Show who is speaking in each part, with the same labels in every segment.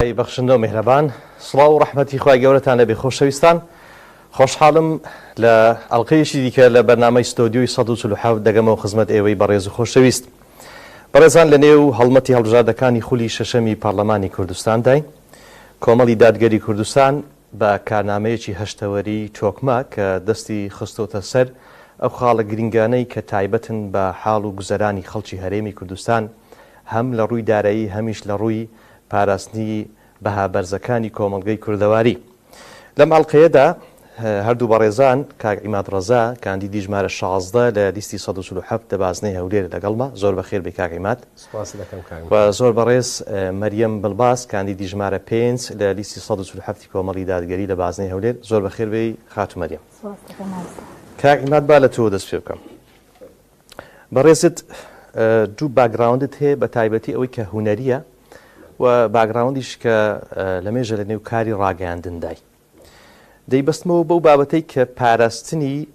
Speaker 1: خوای بەخشندە و میهرەبان. سڵاو و ڕەحمەتی خوای گەورەتان لێبێ خۆشەویستان. خۆشحاڵم لە ئەڵقەیەکی دیکە لە بەرنامەی ستۆدیۆی 147 دەگەمەوە خزمەت ئێوەی بەڕێز و خۆشەویست. بەڕێزان لە نێو هەڵمەتی هەڵبژاردەکانی خولی شەشەمی پەڕلەمانی کوردستانداین. کۆمەڵی دادگەری کوردستان بە کارنامەیەکی هەشتەوەری تۆکمە کە دەستی خستۆتە سەر ئەو خاڵە گرنگانەی کە تایبەتن بە حاڵ و گوزەرانی خەڵکی هەرێمی کوردستان هەم لە ڕووی دارایی هەمیش لە ڕووی پاراستنی بەها بەرزەکانی کۆمەڵگەی کوردەواری. لەم ئەڵقەیەدا هەردوو بەڕێزان کاک عیماد ڕەزا کاندیدی ژمارە 16 لە لیستی 147 لە بازنەی هەولێر لەگەڵمە، زۆر بەخێر بێی کاک عیماد.
Speaker 2: سوپاست دەکەم کاک
Speaker 1: و
Speaker 2: محمد.
Speaker 1: زۆر بەڕێز مەریەم بڵباس کاندیدی ژمارە پێنج لە لیستی 147 کۆمەڵی دادگەری لە بازنەی هەولێر، زۆر بەخێر بێی خاتوو مەریەم.
Speaker 3: سوپاست دەکەم مامۆستا.
Speaker 1: کاک عیماد با لە تۆوە دەست پێ بکەم. بەڕێزت دوو background ت هەیە بە تایبەتی ئەوەی کە هونەریە و background یش کە لە مێژە لە نێو کاری ڕاگەیاندندای. دەیبەستمەوە بەو بابەتەی کە پاراستنی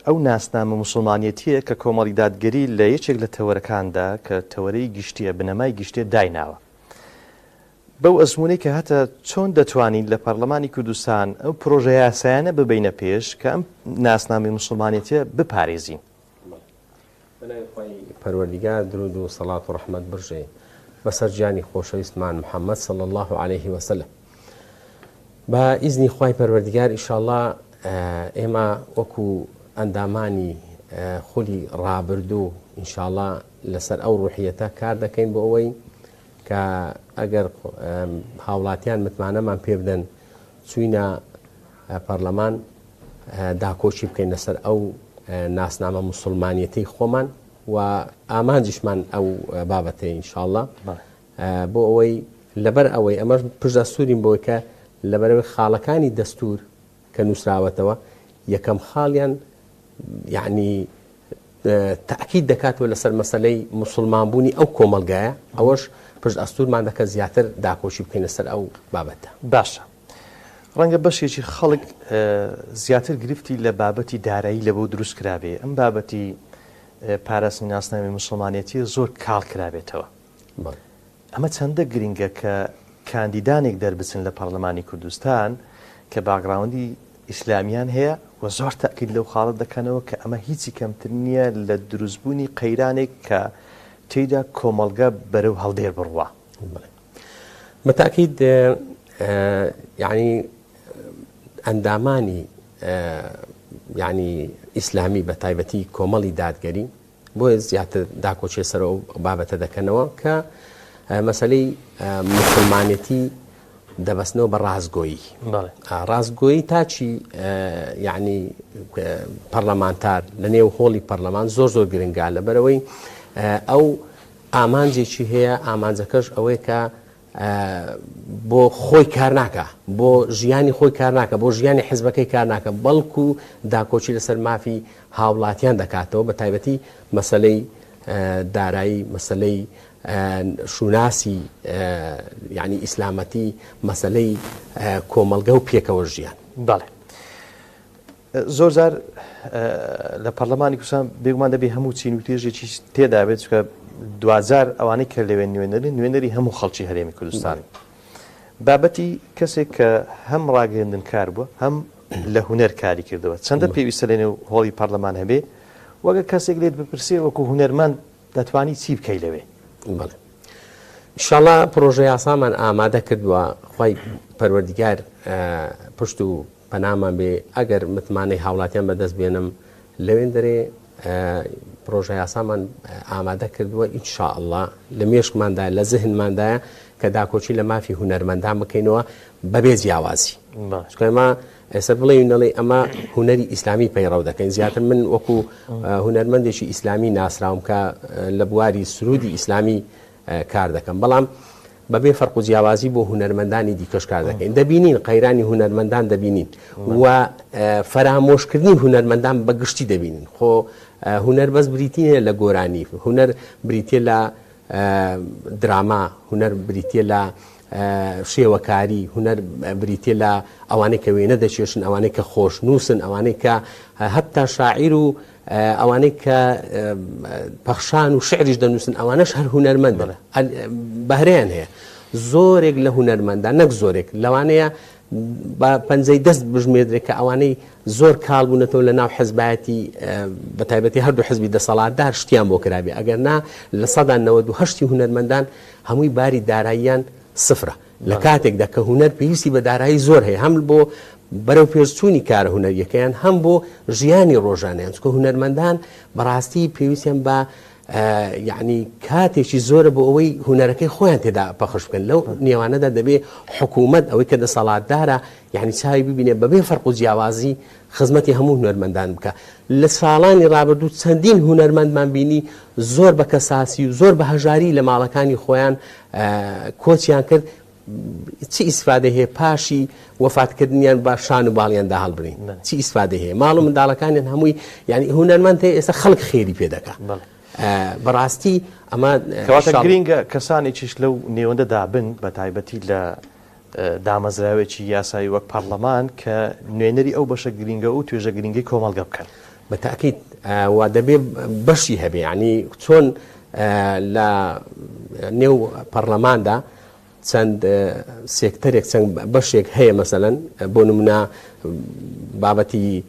Speaker 1: ئەو ناسنامە موسڵمانێتیە کە کۆمەڵی دادگەری لە یەکێک لە تەوەرەکاندا کە تەوەرەی گشتیە بنەمای گشتیە دایناوە. بەو ئەزموونەی کە هەتە چۆن دەتوانین لە پەرلەمانی کوردستان ئەو پرۆژە یاسایانە ببەینە پێش کە ئەم ناسنامەی موسڵمانێتیە بپارێزین؟
Speaker 2: بە ناوی خوای پەروەردیگار درود و سەڵات و ڕەحمەت بڕژێ بەسەر گیانی خۆشەویستمان محمد صلی اللە علیه وسلم. بە ئیزنی خوای پەروەردیگار ئیشاڵا ئێمە وەکو ئەندامانی خولی ڕابردوو ئینشاڵا لەسەر ئەو ڕوحیەتە کار دەکەین بۆ ئەوەی کە ئەگەر هاوڵاتیان متمانەمان پێ بدەن چوینە پەرلەمان داکۆکی بکەین لەسەر ئەو ناسنامە مسلمانەتی خۆمان و ئامانجیشمان ئەو بابەتەی ئینشاءاللە بۆ ئەوەی لەبەر ئەوەی ئەمەش پشت ئەستوورین بۆی کە لەبەرەوەی خاڵەکانی دەستور کە نووسراوەتەوە یەکەم خاڵیان یعنی تەئکید دەکاتەوە لەسەر مەسەلەی موسڵمان بوونی ئەو کۆمەڵگایە، ئەوەش پشت ئەستوورمان دەکات زیاتر داکۆکی بکەین لەسەر ئەو بابەتە.
Speaker 1: باشە ڕەنگە بەشێکی خەڵک زیاتر گرفتی لە بابەتی دارایی لەبۆ دروست کرابێ، ئەم بابەتی پاراستنی ناسنامەی موسڵمانێتی زۆر کاڵ کرابێتەوە.
Speaker 2: بەڵێ.
Speaker 1: ئەمە چەندە گرنگە کە کاندیدانێک دەربچن لە پەڕلەمانی کوردستان کە background ی ئیسلامیان هەیە و زۆر تەئکید لەو خاڵە دەکەنەوە کە ئەمە هیچی کەمتر نییە لە دروستبوونی قەیرانێک کە تێیدا کۆمەڵگە بەرەو هەڵدێر بڕوا.
Speaker 2: بەڵێ بە تاکید یعنی ئەندامانی یعنی ئیسلامی بە تایبەتی کۆمەڵی دادگەری بۆیە زیاتر داکۆکیە سەر ئەو بابەتە دەکەنەوە کە مەسەلەی موسڵمانێتی دەبەستنەوە بە ڕاستگۆیی ڕاستگۆیی تاچی یعنی پەرلەمانتار لە نێو هۆڵی پەرلەمان زۆر زۆر گرنگە لەبەرەوەی ئەو ئامانجێکی هەیە ئامانجەکەش ئەوەیە کە بۆ خۆی کار ناکا، بۆ ژیانی خۆی کار ناکا، بۆ ژیانی حزبەکەی کار ناکا، بەڵکو داکۆکی لەسەر مافی هاوڵاتیان دەکاتەوە، بە تایبەتی مەسەلەی دارایی، مەسەلەی شوناسی یعنی ئیسلامەتی، مەسەلەی کۆمەڵگە و پێکەوە ژیان.
Speaker 1: بەڵێ. زۆر جار لە پەرلەمانی کوردستان بێگومان دەبێ هەموو چین و توێژێکی تێدا بێت چونکە دواجار ئەوانەی کە لەوێ نوێنەرن نوێنەری هەموو خەڵکی هەرێمی کوردستان بابەتی کەسێک کە هەم ڕاگەیەندنکار بووە هەم لە هونەر کاری کردەوە چەندە پێویستە لەنێو هۆڵی پەرلەمان هەبێ وەگە کەسێک لێت بپرسێ وەکو هونەرمەند دەتوانی چی بکەی لەوێ؟
Speaker 2: بەڵێ ئیشاڵا پرۆژە یاسامان ئامادە کردووە خوای پەروەردگار پشت و پەنامان بێ ئەگەر متمانەی هاوڵاتیان بەدەست بێنم لەوێندەرێ پرۆژە یاسامان ئامادە کردووە ان شاء اللە لە مێشکماندا لە زهنماندایە کە داکۆکی لە مافی هونەرمەندان بکەینەوە بەبێ جیاوازی چونکە ئێمە ئێستا بڵێین نەڵێ ئەمە هونەری ئیسلامی پەیڕەو دەکەین زیاتر من وەکو هونەرمەندێکی ئیسلامی ناسراوم کە لە بواری سرودی ئیسلامی کار دەکەم بەڵام بەبێ فەرق و جیاوازی بۆ هونەرمەندانی دیکەش کار دەکەین دەبینین قەیرانی هونەرمەندان دەبینین و فەرامۆشکردنی هونەرمەندان بە گشتی دەبینین خۆ هونەر بەس بریتی نیە لە گۆرانی هونەر بریتە لە دراما هونەر بریتە لە شێوەکاری هونەر بریتە لە ئەوانەی کە وێنە دەکێشن ئەوانەی کە خۆشنووسن ئەوانەی کە هەتا شاعیر و ئەوانەی کە پەخشان و شعریش دەنووسن ئەوانەش هەر هونەرمەندن بەهرەیان هەیە. زۆرێک لە هونەرمەندان نەک زۆرێک لەوانەیە بە پەنجەی دەست بژمێردرێت کە ئەوانەی زۆر کاڵ بوونەتەوە لە ناو حزبایەتی بە تایبەتی هەردوو حزبی دەسەڵاتدار شتیان بۆ کرابێ ئەگەر نا 98% هونەرمەندان هەمووی باری داراییان سفرە لە کاتێکدا کە هونەر پێویستی بە دارایی زۆر هەیە هەم بۆ بەرەو پێشچوونی کارە هونەریەکەیان هەم بۆ ژیانی ڕۆژانیان چکە هونەرمەندان بەڕاستی پێویستیان بە یەعنی کاتێکی زۆرە بۆ ئەوەی هونەرەکەی خۆیان تێدا پەخش بکەن لەو نێوانەدا دەبێ حکوومەت ئەوەی کە دەسەڵاتدارە یعنی چاوی ببینێ بەبێ فەرق و جیاوازی خزمەتی هەموو هونەرمەندان بکە لە ساڵانی ڕابردوو چەندین هونەرمەندمان بینی زۆر بە کەساسی و زۆر بە هەژاری لە ماڵەکانی خۆیان کۆچیان کرد چ ئیسفادەی هەیە پاشی وەفات کردنیان با شان و باڵیان دا هەڵبرین چ ئیسفادەی هەیە ماڵ و منداڵەکانیان هەمووی یعنی هونەرمەند هەیە ئێستا خەڵک خێری پێ دەکا بەڕاستی ئەمە
Speaker 1: کەواتە گرینگە کەسانێکیش لەو نێوەندەدا بن بە تایبەتی لە دامەزراوێکی یاسایی وەک پەرلەمان کە نوێنەری ئەو بەشە گرینگە و توێژە گرینگەی کۆمەڵگە بکەن.
Speaker 2: بە تاکید و دەبێ بەشی هەبێ یعنی چۆن لە نێو پەرلەماندا چەند سێکتەرێک چەند بەشێک هەیە مەسەلەن بۆ نمونە بابەتی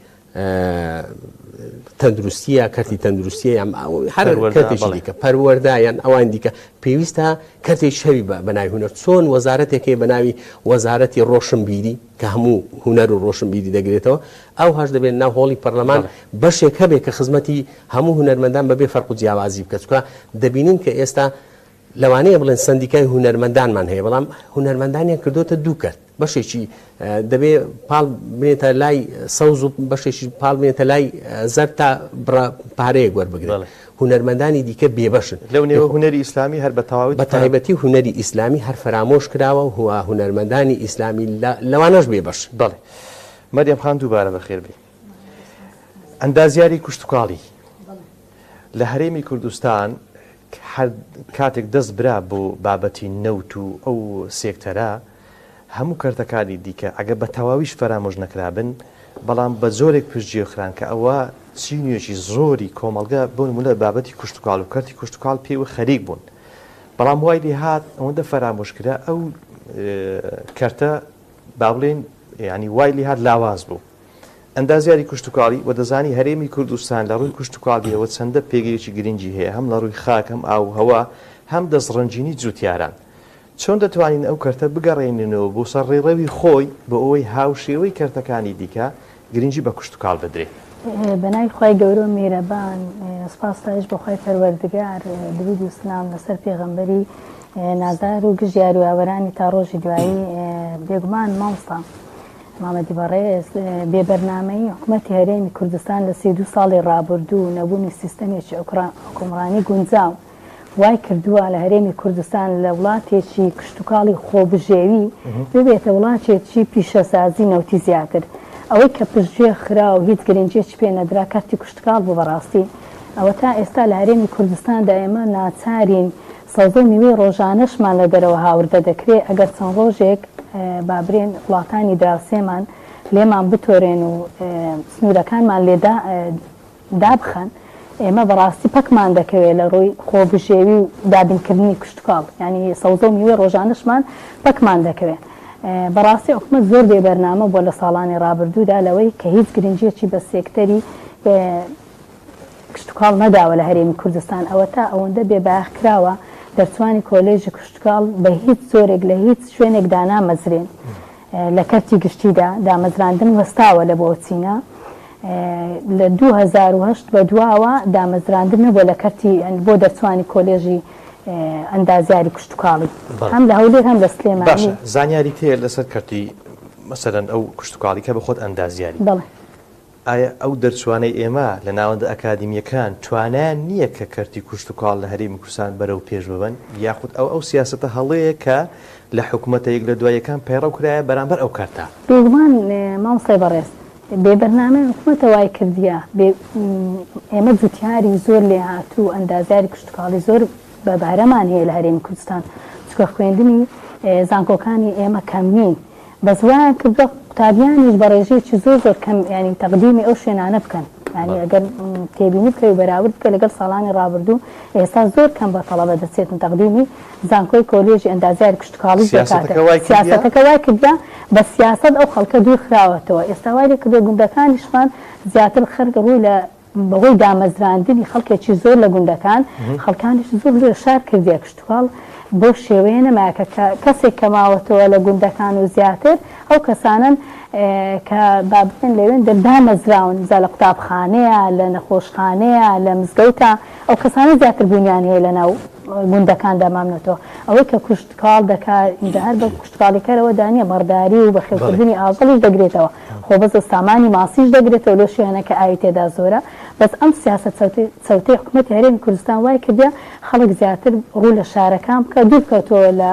Speaker 2: تەندروستیە کەرتی تەندروستیە یان هەر کەرتێکی دیکە پەروەردە یان ئەوان دیکە پێویستە کەرتێک شەوی بە ناوی هونەر چۆن وەزارەتێک هەیە بە ناوی وەزارەتی ڕۆشنبیری کە هەموو هونەر و ڕۆشنبیری دەگرێتەوە ئەو هەش دەبێت ناو هۆڵی پەرلەمان بەشێک هەبێت کە خزمەتی هەموو هونەرمەندان بەبێ فەرق و جیاوازی بکە چکە دەبینین کە ئێستا لەوانەیە بڵێن سەندیکای هونەرمەندانمان هەیە، بەڵام هونەرمەندانیان کردۆتە دوو کەرت، بەشێکی دەبێ پاڵ بنێتە لای سەوز و بەشێکی پاڵ بنێتە لای زەرد تا بڕە پارەیەک وەربگرن. هونەرمەندانی دیکە بێبەشن.
Speaker 1: لەو نێوە هونەری ئیسلامی هەر بە تەواوی.
Speaker 2: بە تایبەتی هونەری ئیسلامی هەر فەرامۆش کراوە و هونەرمەندانی ئیسلامی لەوانەش بێبەشن.
Speaker 1: بەڵێ. مەریەم خان دووبارە بەخێر بێی. ئەندازیاری کوشتوکاڵی لە هەرێمی کوردستان هەر کاتێک دەست برا بۆ بابەتی نەوت و ئەو سێکتەرە، هەموو کەرتەکانی دیکە ئەگەر بە تەواویش فەرامۆش نەکرابن، بەڵام بە جۆرێک پشتگوێ خران کە ئەوە چینێکی زۆری کۆمەڵگە بۆ نموونە بابەتی کوشتوکاڵ و کەرتی کوشتوکاڵ پێوە خەریک بوون، بەڵام وای لێهات ئەوەندە فەرامۆش کرا ئەو کەرتە با بڵێین یانی وای لێهات لاواز بوو. ئەندازیاری کشتوکاڵی، وە دەزانی هەرێمی کوردستان لە ڕووی کشتوکاڵیەوە چەندە پێگەیەکی گرنگی هەیە هەم لە ڕووی خاک هەم ئاو و هەوا هەم دەستڕەنگینی جوتیاران. چۆن دەتوانین ئەو کەرتە بگەڕێنینەوە بۆ سەر ڕێڕەوی خۆی بۆ ئەوەی هاوشێوەی کەرتەکانی دیکە گرنگی بە کشتوکاڵ بدرێ؟
Speaker 3: بەناوی خوای گەورەو میهرەبان سوپاس ستایش بۆ خوای پەروەردگار درود و سلام لەسەر پێغەمبەری نازدار و گشت یارو یاوەرانی تا ڕۆژی دوایی بێگومان مامۆستا مامەدی بەڕێز، بێ بەرنامەیی حکومەتی هەرێمی کوردستان لە 32 ساڵی ڕابردوو و نەبوونی سیستەمێکی حوکمڕانی گونجاو وای کردووە لە هەرێمی کوردستان لە وڵاتێکی کشتوکاڵی خۆبژێوی ببێتە وڵاتێکی پیشەسازی نەوتی زیاتر. ئەوەی کە پشتگوێ خرا و هیچ گرنگیەکی پێ نەدرا کەرتی کشتوکاڵ بوو بەڕاستی ئەوەتا ئێستا لە هەرێمی کوردستاندا ئێمە ناچارین سەوزە و میوەی ڕۆژانەشمان لە دەرەوە هاوردە دەکرێ، ئەگەر چەند ڕۆژێک با برێن وڵاتانی دراوسێمان لێمان بتۆرێن و سنوورەکانمان لێ دابخەن، ئێمە بەڕاستی پەکمان دەکەوێ لە ڕووی خۆبژێوی و دابینکردنی کشتوکاڵ، یانی سەوزە و میوەی ڕۆژانەشمان پەکمان دەکەوێ. بەڕاستی حکومەت زۆر بێ بەرنامە بووە لە ساڵانی ڕابردوودا لەوەی کە هیچ گرنگییەکی بە سێکتەری کشتوکاڵ نەداوە لە هەرێمی کوردستان ئەوەتا ئەوەندە بێ بایەخ کراوە دەرچوانی کۆلێژی کشتوکاڵ بە هیچ جۆرێک لە هیچ شوێنێک دانامەزرێن لە کەرتی گشتیدا دامەزراندن وەستاوە لە بۆ چینە لە 2008 بە دواوە دامەزراندن نەبووە لە کەرتی بۆ دەرچوانی کۆلێژی ئەندازیاری کشتوکاڵی هەم لە هەولێر هەم لە سلێمانی.
Speaker 1: باشە زانیاریت هەیە لەسەر کەرتی مەسەلەن ئەو کشتوکاڵی کە بە خۆت ئەندازیاری؟
Speaker 3: بەڵێ.
Speaker 1: ئایا ئەو دەرچوانەی ئێمە لە ناوەندە ئەکادیمییەکان توانایان نییە کە کەرتی کوشتوکاڵ لە هەرێمی کوردستان بەرەو پێش ببەن؟ یاخود ئەو ئەو سیاسەتە هەڵەیە کە لە حکومەتە یەک لە دوای یەکان پەیڕەو کرایە بەرامبەر ئەو کەرتە؟
Speaker 3: بێگومان مامۆستای بەڕێز، بێ بەرنامەی حکومەتە وای کردیە، بێ ئێمە جوتیاری زۆر لێهاتوو و ئەندازیاری کشتوکاڵی زۆر بە بەهرەمان هەیە لە هەرێمی کوردستان، چونکە خوێندنی زانکۆکانی ئێمە کەم نین، بەس وایان کردوە قوتابیانیش بە ڕێژەیەکی زۆر زۆر کەم یانی تەقدیمی ئەو شوێنانە بکەن یانی ئەگەر. تێبینی بکەی و بەراورد بکەی لەگەڵ ساڵانی ڕابردوو ئێستا زۆر کەم بە تەڵەبە دەچێتن تەقدیمی زانکۆی کۆلێژی ئەندازیاری کشتوکاڵیش دەکاتن
Speaker 1: سیاسەتەکە وای کردیە؟
Speaker 3: سیاسەتەکە وای کردیە بە سیاسەت ئەو خەڵکە دوور خراوەتەوە ئێستا وای لێ کردوە گوندەکانیشمان زیاتر خەرک ڕووی لە بەهۆی دامەزراندنی خەڵکێکی زۆر لە گوندەکان، خەڵکانیش زۆر لە شار کردیە، کشتوکاڵ بەو شێوەیە نەمایە کە کەسێک کە ماوەتەوە لە گوندەکان و زیاتر ئەو کەسانەن کە با بڵێن لەوێندەر دامەزراون، جا لە قوتابخانەیە، لە نەخۆشخانەیە، لە مزگەوتە، ئەو کەسانە زیاتر بوونیان هەیە لەناو گوندەکاندا مامنەتەوە. ئەوەی کە کوشتکاڵ دەکا ئینجا هەر بە کوشتکاڵیکەرەوە دا نییە، مەڕداری و بەخێوکردنی ئاژەڵیش دەگرێتەوە. خۆ بەس سامانی ماسیش دەگرێتەوە لەو شوێنە کە ئاوی تێدا زۆرە، بەس ئەم سیاسەت چەوتەی حکومەتی هەرێمی کوردستان وای کردیە خەڵک زیاتر ڕوو لە شارەکان بکا دوور بکەوتەوە لە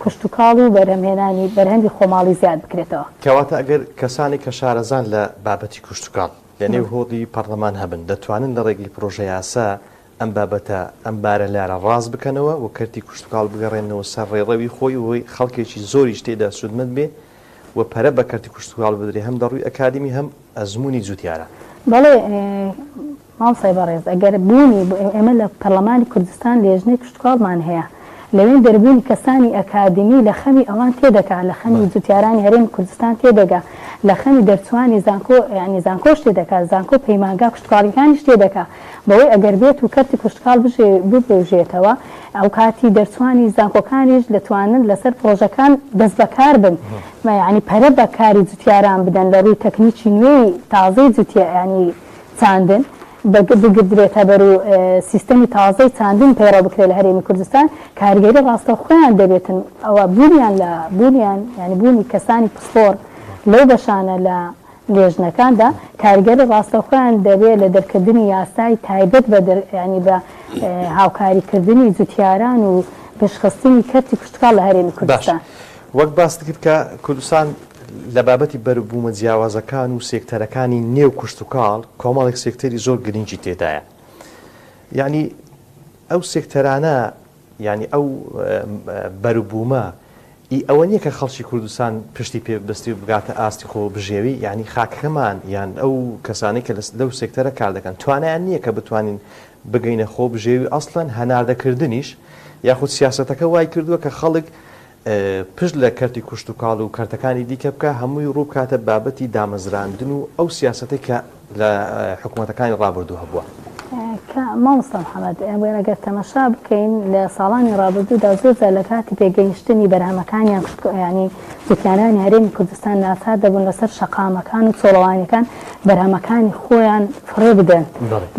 Speaker 3: کشتوکاڵ و بەرهەمهێنانی بەرهەمی خۆماڵی زیاد بکرێتەوە.
Speaker 1: کەواتە ئەگەر کەسانێک کە شارەزان لە بابەتی کشتوکاڵ لە نێو هۆڵی پەڕلەمان هەبن دەتوانن لە ڕێگەی پڕۆژەیاسا ئەم بابەتە، ئەم بارە لارە ڕاست بکەنەوە و کەرتی کوشتوکاڵ بگەڕێننەوە سەر ڕێڕەوی خۆی و خەڵکێکی زۆریش تێیدا سوودمەند بێ و پەرە بە کەرتی کوشتوکاڵ بدرێ هەم لە ڕووی ئەکادیمی هەم ئەزموونی جووتیاران.
Speaker 3: بەڵێ مامۆستای بەڕێز ئەگەر بوونی ئێمە لە پەرلەمانی کوردستان لێژنەی کشتوکاڵمان هەیە لەوێن دەربوونی کەسانی ئەکادیمی لە خەمی ئەوان تێدەگا لە خەمی جوتیارانی هەرێمی کوردستان تێدەگا لە خەمی دەرچوانی زانکۆ یانی زانکۆش تێدەکا زانکۆ پەیمانگا کشتوکاڵیەکانیش تێدەکا بەوەی ئەگەر بێت و کەرتی کشتوکاڵ ببوژێتەوە ئەوکاتی دەرچوانی زانکۆکانیش دەتوانن لەسەر پڕۆژەکان دەستبەکار بن یانی پەرە بە کاری جوتیاران بدەن لە ڕووی تەکنیکی نوێی تازەی جوتیا یانی چاندن بگردرێتە بەر و سیستەمی تازەی چاندن پەیڕەو بکرێت لە هەرێمی کوردستان کاریگەری ڕاستەوخۆیان دەبێتن ئەوە بوونیان لە بوونیان یانی بوونی کەسانی پسپۆڕ لەو بەشانە لە لێژنەکاندا کاریگەری ڕاستەوخۆیان دەبێت لە دەرکردنی یاسای تایبەت بە یانی بە هاوکاری کردنی جوتیاران و پێشخستنی کەرتی کشتوکاڵ لە هەرێمی
Speaker 1: باش
Speaker 3: کوردستان.
Speaker 1: وەک باست کرد کە کوردستان لە بابەتی بەروبوومە جیاوازەکان و سێکتەرەکانی نێو کشتوکاڵ کۆمەڵێک سێکتەری زۆر گرنگی تێدایە یانی ئەو سێکتەرانە یانی ئەو بەروبوومە ئی ئەوە نییە کە خەڵکی کوردستان پشتی پێ ببەستێ و بگاتە ئاستی خۆ بژێوی، یانی خاکەکەمان یان ئەو کەسانەی کە لەو سێکتەرە کار دەکەن توانایان نییە کە بتوانین بگەینە خۆ بژێوی ئەسڵەن هەناردەکردنیش یاخود سیاسەتەکە وای کردووە کە خەڵک پشت لە کەرتی کوشتوکاڵ و کەرتەکانی دیکە بکا هەمووی ڕوو بکاتە بابەتی دامەزراندن و ئەو سیاسەتەی کە لە حکومەتەکانی ڕابردوو هەبووە.
Speaker 3: کە مامۆستا محەمەد ئەگەر تەمەشا بکەین لە ساڵانی ڕابردوودا زۆر جار لە کاتی پێگەیشتنی بەرهەمەکانیان یانی جوتیارانی هەرێمی کوردستان ناچار دەبوون لەسەر شەقامەکان و چۆڵەوانیەکان بەرهەمەکانی خۆیان فڕێ بدەن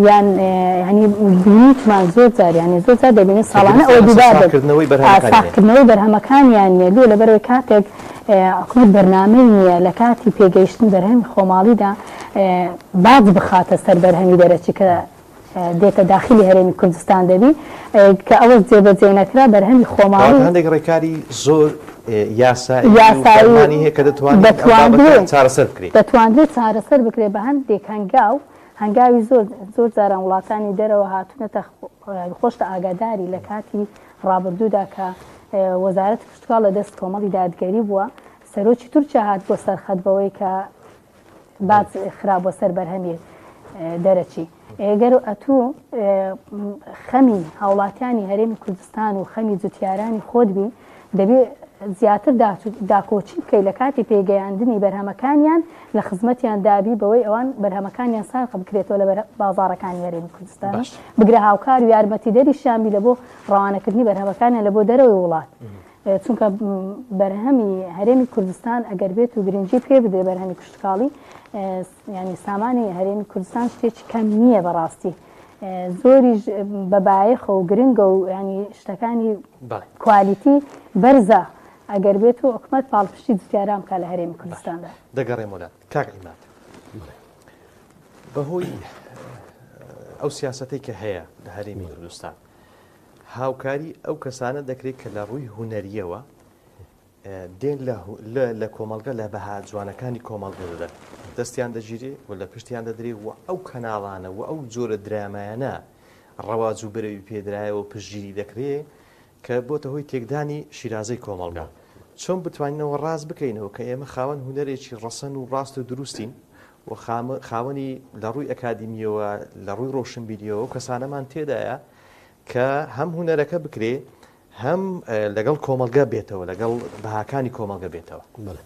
Speaker 3: یان یانی بینیتمان زۆر جار یانی زۆر جار دەبینین ساڵانە ئەوە دووبارە ساغکردنەوەی بەرهەمەکانیان نییە لۆ لەبەرئەوەی کاتێک حکومەت بەرنامەی نییە لە کاتی پێگەیشتن بەرهەمی خۆماڵیدا باج بخاتە سەر بەرهەمی دەرەکی کە دێتە داخلی هەرێمی کوردستان دەبی کە ئەوەش جێبەجێ نەکرا بەرهەمی خۆماڵی.
Speaker 1: کەواتە هەندێک ڕێکاری زۆر یاسایی و فەرمانی هەیە کە دەتوانرێت ئەم بابەتە چارەسەر بکرێت.
Speaker 3: دەتوانرێت چارەسەر بکرێت بە هەندێک هەنگاو، هەنگاوی زۆر زۆر جاران وڵاتانی دەرەوە هاتوونەتە خۆشتە ئاگاداری لە کاتی ڕابردوودا کە وەزارەتی کشتوکاڵ لە دەست کۆمەڵی دادگەری بووە سەرۆکی تورکیا هات بۆ سەرخەت بەوەی کە باج خرابووە سەر بەرهەمی دەرەکی. گەر ئەتوو خەمی هاوڵاتیانی هەرێمی کوردستان و خەمی جوتیارانی خۆت بی دەبێ زیاتر داکۆکی بکەی لە کاتی پێگەیاندنی بەرهەمەکانیان لە خزمەتیان دابی بەوەی ئەوان بەرهەمەکانیان ساغ بکرێتەوە لە بازاڕەکانی هەرێمی کوردستان بگرە هاوکار و یارمەتیدەریشیان بی لە بۆ ڕەوانەکردنی بەرهەمەکانیان لە بۆ دەرەوەی وڵات. چونکە بەرهەمی هەرێمی کوردستان ئەگەر بێت و گرنگی پێ بدرێ بەرهەمی کشتتوکاڵی ینی سامانی هەرێمی کوردستان شتێکی کەم نییە بەڕاستی زۆریش بە بایەخە و گرنگە و ینی شتەکانی کوالیتی بەرزە ئەگەر بێت و حکومەت پاڵپشتی جوتیاران بکە لە هەرێمی کوردستاندا.
Speaker 1: دەگەڕێمەوە لات کاک عیماد بەهۆی ئەو سیاسەتەی کە هەیە لە هەرێمی کوردستان هاوکاری ئەو کەسانە دەکرێت کە لە ڕووی هونەرییەوە دێن لە کۆمەڵگە لە بەها جوانەکانی کۆمەڵگە دەدەن، دەستیان دەگیرێ و لە پشتیان دەدرێ و ئەو کەناڵانە و ئەو جۆرە درامایانە ڕەواج و برەوی پێدرایە و پشتگیری دەکرێ کە بۆتە هۆی تێکدانی شیرازەی کۆمەڵگە. چۆن بتوانینەوە ڕاست بکەینەوە کە ئێمە خاوەن هونەرێکی ڕەسەن و ڕاست و دروستین؟ و خاوەنی لە ڕووی ئەکادیمیەوە لە ڕووی ڕۆشنبیریەوە ئەو کەسانەمان تێدایە کە هەم هونەرەکە بکرێ هەم لەگەڵ کۆمەڵگە بێتەوە لەگەڵ بەهاکانی کۆمەڵگە بێتەوە.
Speaker 2: بەڵێ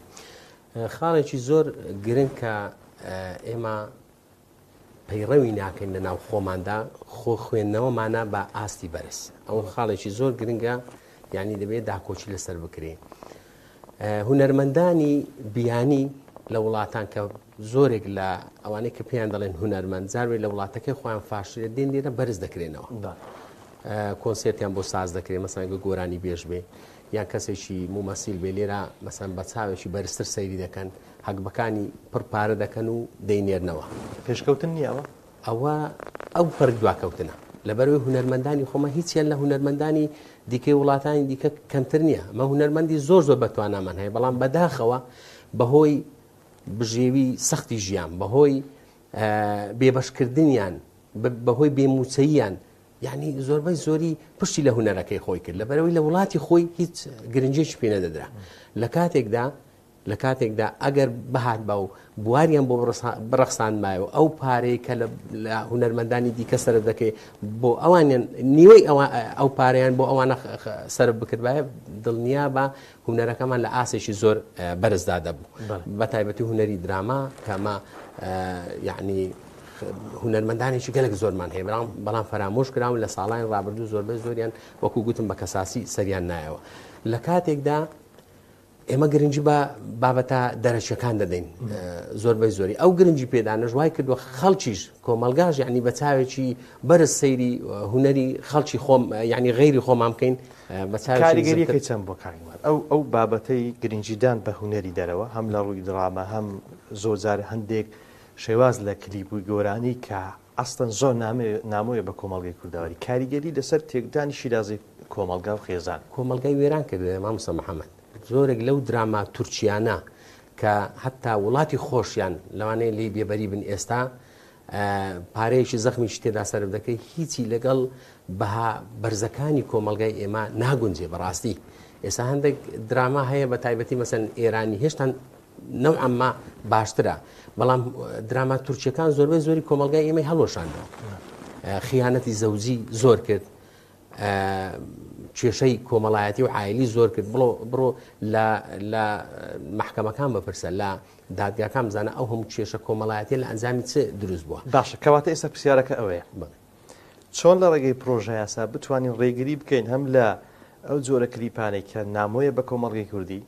Speaker 2: خاڵێکی زۆر گرنگ کە ئێمە پەیڕەوی ناکەین لە ناو خۆماندا خۆ خوێندنەوەمانە بە ئاستی بەرز ئەو خاڵێکی زۆر گرنگە یعنی دەبێت داکۆکی لەسەر بکرێ هونەرمەندانی بیانی لە وڵاتان کە زۆرێک لە ئەوانەی کە پێیان دەڵێن هونەرمەند جاروێ لە وڵاتەکەی خۆیان فاشلە دێن لێرە بەرز دەکرێنەوە کۆنسێرتیان بۆ ساز دەکرێت مەسەن گە گۆرانی بێژ بێ یان کەسێکی مومەسیل بێ لێرە مەسەن بە چاوێکی بەرزتر سەیری دەکەن هەگبەکانی پڕ پارە دەکەن و دەینێرنەوە.
Speaker 1: پێشکەوتن نییە ئەوە؟
Speaker 2: ئەوە ئەو پەڕی دواکەوتنە. لەبەرئەوەی هونەرمەندانی خۆمان هیچیان لە هونەرمەندانی دیکەی وڵاتانی دیکە کەمتر نییە. ئەمە هونەرمەندی زۆر زۆر بەتوانامان هەیە، بەڵام بەداخەوە بەهۆی بژێوی سەختی ژیان، بەهۆی بێبەشکردنیان، بەهۆی بێموچەییان، یعنی زۆربەی زۆری پشتی لە هونەرەکەی خۆی کرد لەبەرەوەی لە وڵاتی خۆی هیچ گرنگێکی پێ نەدەدرا لە کاتێکدا لە کاتێکدا ئەگەر بهاتبا و بواریان بۆ بڕەخساندبایە و ئەو پارەی کە لە هونەرمەندانی دیکە سەرف دەکەی بۆ ئەوانیان نیوەی ئەو پارەیان بۆ ئەوانە سەرف بکردبایە دڵنیا بە هونەرەکەمان لە ئاسێکی زۆر بەرزدا دەبوو بە تایبەتی هونەری دراما کەمە یعنی هونەرمەندانێکی گەلک زۆرمان هەیە بەڵام بەڵام فەرامۆش کراون لە ساڵانی ڕابردوو زۆربەی زۆریان وەکو گوتم بە کەساسی سەریان نایەوە لە کاتێکدا ئێمە گرنگی بە بابەتە دەرەکیەکان دەدەین زۆربەی زۆری ئەو گرنگی پێدانەش وای کردووە خەڵکیش کۆمەلگاش یعنی بە چاوێکی بەرز سەیری هونەری خەڵکی خۆم یعنی غەیری خۆمان بکەین
Speaker 1: بە کاریگەریەکەی چەند بۆ کاریمان ئەو ئەو بابەتەی گرنگیدان بە هونەری دەرەوە هەم لە ڕووی دراما هەم زۆر جار هەندێک شێواز لە کلیپ و گۆرانی کە ئەسڵەن زۆر نامۆیە بە کۆمەڵگەی کوردەواری، کاریگەری لەسەر تێکدانی شیرازەی کۆمەڵگا و خێزان.
Speaker 2: کۆمەڵگای وێران کردوە مامۆستا محمد، زۆرێک لەو دراما تورکیانە کە هەتا وڵاتی خۆشیان لەوانەیە لێی بێبەری بن ئێستا پارەیەکی زەخمیشی تێدا سەرف دەکەی هیچی لەگەڵ بەها بەرزەکانی کۆمەڵگای ئێمە ناگونجێ بەڕاستی ئێستا هەندێک دراما هەیە بە تایبەتی مەسەن ئێرانی هێشتان نەوعا ما باشترە بەڵام دراما تورکیەکان زۆربەی زۆری کۆمەلگای ئێمەی هەڵوەشاندەوە خیانەتی زەوجی زۆر کرد کێشەی کۆمەڵایەتی و عایلی زۆر کرد بڵۆ بڕۆ لە محکەمەکان بپرسە لە دادگاکان بزانە ئەو هەموو کێشە کۆمەڵایەتی لە ئەنجامی چ دروست بووە
Speaker 1: باشە کەواتە ئێستا پرسیارەکە ئەوەیە چۆن لە ڕێگەی پرۆژەیاسا بتوانین ڕێگری بکەین هەم لە ئەو جۆرە کلیپانەی کە نامۆیە بە کۆمەڵگەی کوردی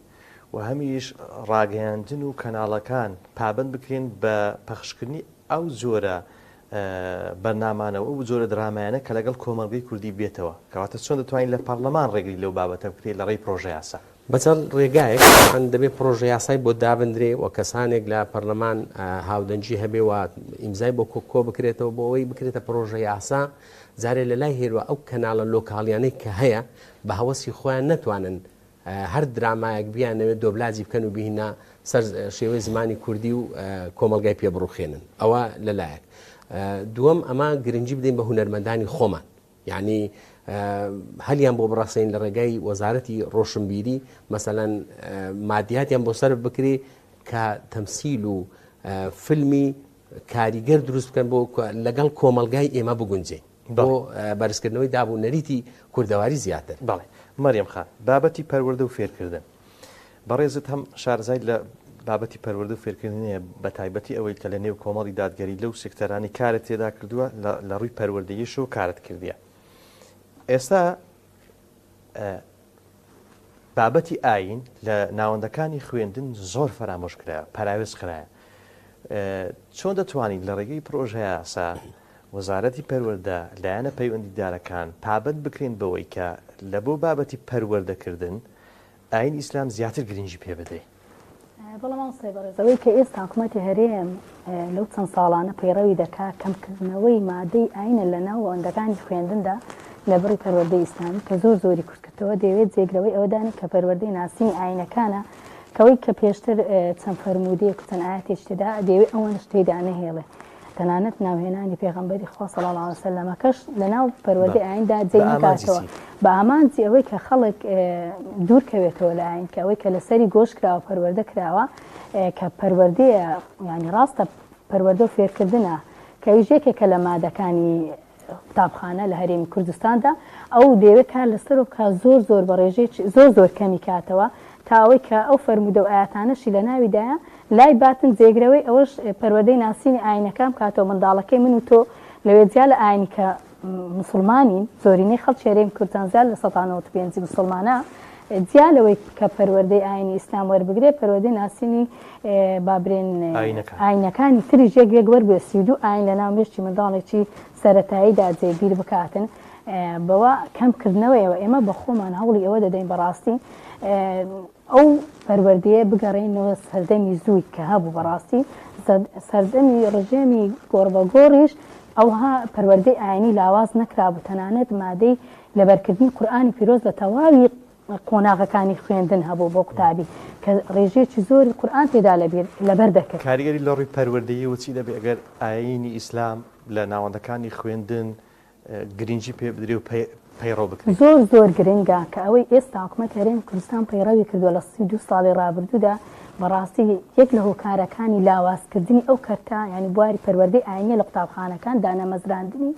Speaker 1: و هەمیش ڕاگەیاندن و کەناڵەکان پابەند بکرێن بە پەخشکردنی ئەو جۆرە بەرنامانە و ئەو جۆرە درامایانە کە لەگەڵ کۆمەڵگەی کوردی بێتەوە، کەواتە چۆن دەتوانین لە پەڕلەمان ڕێگری لەو بابەتە بکرێت لە ڕێی پرۆژەیاسا؟
Speaker 2: بە چەند ڕێگایەک، تەبعەن دەبێ پرۆژەیاسای بۆ دابندرێ و کەسانێک لە پەرلەمان هاودەنگی هەبێ و ئیمزای بۆ کۆ بکرێتەوە بۆ ئەوەی بکرێتە پرۆژەیاسا، جارێ لە لای هێروە ئەو کەناڵە لۆکاڵیانەی کە هەیە بە هەوەسی خۆیان نەتوانن هەر درامایەک بیانەوێت دۆبلاجی بکەن و بیهینە سەر شێوەی زمانی کوردی و کۆمەڵگای پێ بڕوخێنن ئەوە لەلایەک دووەم ئەمە گرنگی بدەین بە هونەرمەندانی خۆمان یعنی هەلیان بۆ بڕەسین لە ڕێگای وەزارەتی ڕۆشنبیری مەسەەن مادیاتیان بۆ سەر بکری کە تەمسیل و فیلمی کاریگەر دروست بکەن بۆ لەگەڵ کۆمەلگای ئێمە بگونجێ بۆ بەرزکردنەوەی داب و نەریتی کوردەواری زیاتر.
Speaker 1: بەڵێ مەریەم خان، بابەتی پەروەردە و فێرکردن، بەڕێزت هەم شارەزایت لە بابەتی پەروەردە و فێرکردن هەیە، بەتایبەتی ئەوەی کە لە نێو کۆمەڵی دادگەری لەو سێکتەرانەی کارت تێدا کردووە لە ڕووی پەروەردەییشەوە کارت کردیە. ئێستا بابەتی ئایین لە ناوەندەکانی خوێندن زۆر فەرامۆش کرایە، پەراوێز خرایە. چۆن دەتوانین لە ڕێگەی پرۆژەیاسا، وەزارەتی پەروەردە، لایەنە پەیوەندیدارەکان پابەند بکرێن بەوەی کە لە بۆ بابەتی پەروەردەکردن ئایین ئیسلام زیاتر گرنگی پێ بدەین؟
Speaker 3: بەڵێ مامۆستای بەڕێز، ئەوەی کە ئێستا حکومەتی هەرێم لەو چەند ساڵانە پەیڕەوی دەکا کەمکردنەوەی مادەی ئاینە لە ناوەندەکانی خوێندندا لە بڕی پەروەردەی ئیسلامی کە زۆر زۆری کورتکردەوە دەیەوێت جێگرەوەی ئەوە دانێت کە پەروەردەی ناسینی ئاینەکانە کەوەی کە پێشتر چەند فەرموودەیەک و چەند ئایەتێکی تێدا دەیەوێت ئەوەنەش تێدا نەهێڵێ تەنانەت ناوهێنانی پێغەمبەری خوا صلی اللە علیه وسلم کەش لەناو پەروەردەی ئاییندا جێی نەکاتەوە بە ئامانجی ئەوەی کە خەڵک دوور کەوێتەوە لە ئایین کە ئەوەی کە لەسەری گۆش کراوە پەروەردە کراوە کە پەروەردەیە یانی ڕاستە. پەروەردە و فێرکردنە کە ئەویش یەکێکە لە مادەکانی قوتابخانە لە هەرێمی کوردستاندا ئەو دەیەوێت کار لەسەرەوە بکات زۆر زۆر بە ڕێژەیەکی زۆر زۆر کەمی کاتەوە تا ئەوەی کە ئەو فەرموودە و ئایەتانەشی لە ناویدایە لای باتن جێگرەوەی ئەوەش پەروەردەی ناسینی ئاینەکان بکاتەوە منداڵەکەی من و تۆ لەوێ جیا لە ئاینی کە مسوڵمانین زۆرینەی خەڵکی هەرێمی کوردستان زیاد لە 95% مسوڵمانە جیا لەوەی کە پەروەردەی ئاینی ئیسلام وەربگرێ پەروەردەی ناسینی با برێن ئاینەکانی تریش یەک یەک وەربگرێ 32 ئاین لە ناو مێشکی منداڵێکی سەرەتاییدا جێگیر بکاتن بەوە کەم کردنەوەیەوە ئێمە بە خۆمان هەوڵی ئەوە دەدەین بەڕاستی ئەو پەروەردەیە بگەڕێینەوە سەردەمی زووی کە هەبوو بەڕاستی سەردەمی ڕژێمی گۆڕبەگۆڕیش ئەوها پەروەردەی ئاینی لاواز نەکرابوو تەنانەت مادەی لەبەرکردنی قورئانی پیرۆز لە تەواوی قۆناغەکانی خوێندن هەبوو بۆ قوتابی کە ڕێژەیەکی زۆری قورئان تێدا لەبیر لەبەر دەکرد.
Speaker 1: کاریگەری لە ڕووی پەروەردەییەوە چی دەبێت ئەگەر ئایینی ئیسلام لە ناوەندەکانی خوێندن گرنگی پێ بدرێ و پەیڕەو بکرێ؟
Speaker 3: زۆر زۆر گرنگە کە ئەوەی ئێستا حکومەتی هەرێمی کوردستان پەیڕەوی کردووە لە 32 ساڵی ڕابردوودا بەڕاستی یەک لە هۆکارەکانی لاوازکردنی ئەو کەرتە یانی بواری پەروەردەی ئاینیە لە قوتابخانەکان دانەمەزراندنی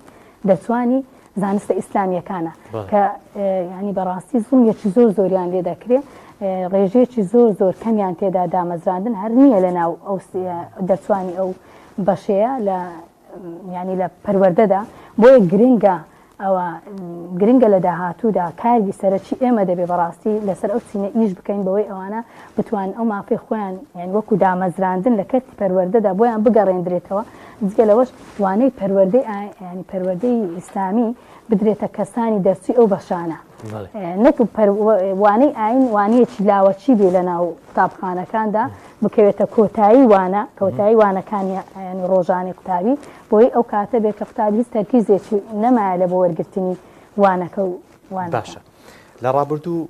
Speaker 3: دەرچوانی زانستە ئیسلامیەکانە کە ینی بەڕاستی زوڵمێکی زۆر زۆریان لێ دەکرێ ڕێژەیەکی زۆر زۆر کەمیان تێدا دامەزراندن هەر نییە لە ناو ئەو دەرچوانی ئەو بەشەیە لە ینی لە پەروەردەدا بۆیە گرنگە ئەوە گرنگە لە داهاتوودا کاری سەرەکی ئێمە دەبێ بەڕاستی لەسەر ئەو چینە ئیش بکەین بەوەی ئەوانە بتوان ئەو مافەی خۆیان یان وەکو دامەزراندن لە کەرتی پەروەردەدا بۆیان بگەڕێندرێتەوە جگە لەوەش وانەی پەروەردەی ینی پەروەردەی ئیسلامی بدرێتە کەسانی دەرچووی ئەو بەشانە نەک وانەی ئاین وانەیەکی لاوەکی بێ لە ناو قوتابخانەکاندا بکەوێتە کۆتایی وانە کۆتایی وانەکانی ینی ڕۆژانی قوتابی بۆی ئەو کاتە بێت کە قوتابی هیچ تەرکیزێکی نەمایە لە بۆ وەرگرتنی وانەکە و وانەکە.
Speaker 1: باشە لە ڕابردوو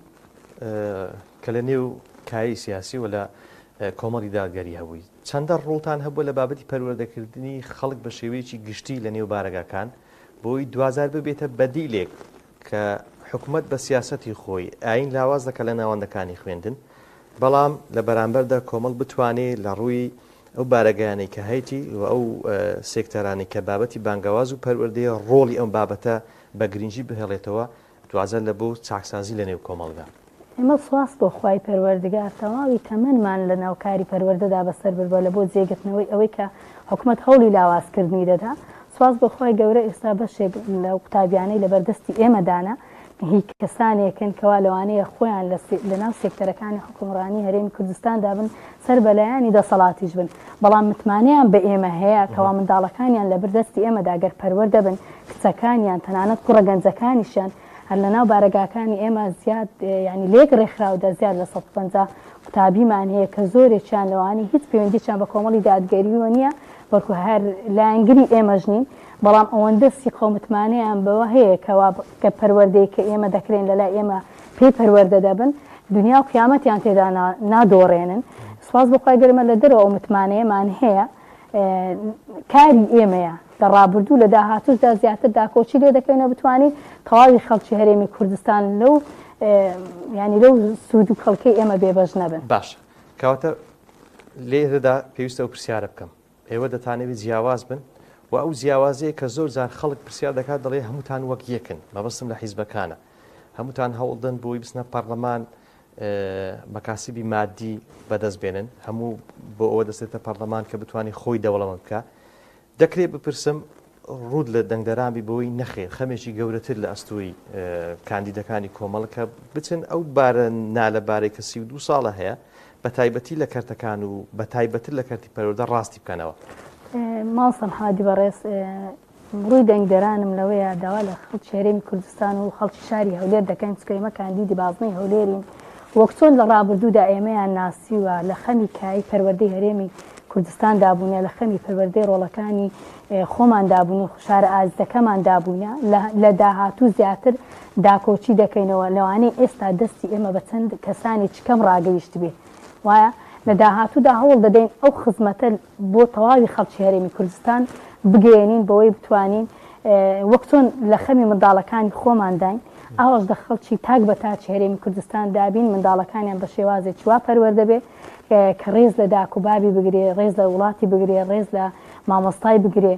Speaker 1: کە لە نێو کایەی سیاسی و لە کۆمەڵی دادگەری هەبووی چەندە ڕۆڵتان هەبووە لە بابەتی پەروەردەکردنی خەڵک بە شێوەیەکی گشتی لە نێو بارەگاکان بۆی دواجار ببێتە بەدیلێک کە حکومەت بە سیاسەتی خۆی ئایین لاواز دەکات لە ناوەندەکانی خوێندن بەڵام لە بەرامبەردا کۆمەڵ بتوانێ لە ڕووی ئەو بارەگایانەی کە هەیتی و ئەو سێکتەرانەی کە بابەتی بانگەواز و پەروەردەیە ڕۆڵی ئەم بابەتە بە گرنگی بهێڵێتەوە دواجار لە بۆ چاکسازی لە نێو کۆمەڵگا.
Speaker 3: ئێمە سوپاس بۆ خوای پەروەردگار تەواوی تەمەنمان لە ناو کاری پەروەردەدا بەسەر بردوە لە بۆ جێگرتنەوەی ئەوەی کە حکومەت هەوڵی لاوازکردنی دەدا سوپاس بۆ خوای گەورە ئێستا بەشێک لەو قوتابیانەی لەبەر دەستی ئێمەدانە هی کەسانێکن کەوا لەوانەیە خۆیان لە ناو سێکتەرەکانی حوکمڕانی هەرێمی کوردستاندا بن سەر بە لایەنی دەسەڵاتیش بن بەڵام متمانەیان بە ئێمە هەیە کەوا منداڵەکانیان لەبەر دەستی ئێمەدا گەر پەروەردە بن کچەکانیان تەنانەت کوڕە گەنجەکانیشیان هەر لە ناو بارەگاکانی ئێمە زیاد یانی لە یەک ڕێکخراودا زیاد لە 150 قوتابیمان هەیە کە زۆرێکیان لەوانەیە هیچ پەیوەندییان بە کۆمەڵی دادگەرییەوە نییە بەڵکو هەر لایەنگری ئێمەش نین بەڵام ئەوەندە سیقە و متمانەیان بەوە هەیە کەوا کە پەروەردەی کە ئێمە دەکرێن لەلای ئێمە پێی پەروەردە دەبن دنیا و قیامەتیان تێدا نادۆڕێنن سوپاس بۆ خوای گەورە لە دەرەوە ئەو متمانەیەمان هەیە کاری ئێمەیە لە ڕابردوو لە داهاتوشدا زیاتر داکۆکی لێ دەکەینەوە بتوانین تەواوی خەڵکی هەرێمی کوردستان لەو ینی لەو سوود و کەڵکەی ئێمە بێبەش نەبن.
Speaker 1: باشە کەواتە لێرەدا پێویستە ئەو پرسیارە بکەم ئێوە دەتانەوێت جیاواز بن و ئەو جیاوازیە کە زۆر جار خەڵک پرسیار دەکات دەڵێ هەمووتان وەک یەکن مەبەستم لە حیزبەکانە هەمووتان هەوڵدەن بۆی بچنە پەرلەمان مەکاسبی مادی بەدەست بێنن هەموو بۆ ئەوە دەستێتە پەرلەمان کە بتوانێت خۆی دەوڵەمەند بکە دەکرێت بپرسم ڕووت لە دەنگدەران بی بەوەی نەخێر خەمێکی گەورەتر لە ئەستۆی کاندیدەکانی کۆمەڵ کە بچن ئەو بارە نالەبارەی کە 32 ساڵە هەیە بە تایبەتی لە کەرتەکان و بە تایبەتر لە کەرتی پەروەردە ڕاستی بکەنەوە.
Speaker 3: مامۆستا محمدی بەڕێز ڕووی دەنگدەرانم لەوەیە داوا لە خەڵکی هەرێمی کوردستان و خەڵکی شاری هەولێر دەکەین چونکە ئێمە کاندیدی بازنەی هەولێرین وەک چۆن لە ڕابردوودا ئێمەیان ناسیوە لە خەمی کایەی پەروەردەی هەرێمی کوردستاندا بوونە، لە خەمی پەروەردەی ڕۆڵەکانی خۆماندا بوون و شارە ئازیزەکەماندا بووینە، لە داهاتوو زیاتر داکۆکی دەکەینەوە، لەوانەیە ئێستا دەستی ئێمە بە چەند کەسانێکی کەم ڕاگەیشتبێ، وایە لە داهاتوودا هەوڵ دەدەین ئەو خزمەتە بۆ تەواوی خەڵکی هەرێمی کوردستان بگەیەنین بەوەی بتوانین وەک چۆن لە خەمی منداڵەکانی خۆمانداین ئاواش لە خەڵکی تاک بە تاکی هەرێمی کوردستان دابین منداڵەکانیان بە شێوازێکی وا پەروەردە بێ کە ڕێز لە داک و بابی بگرێ، ڕێز لە وڵاتی بگرێ، ڕێز لە مامۆستای بگرێ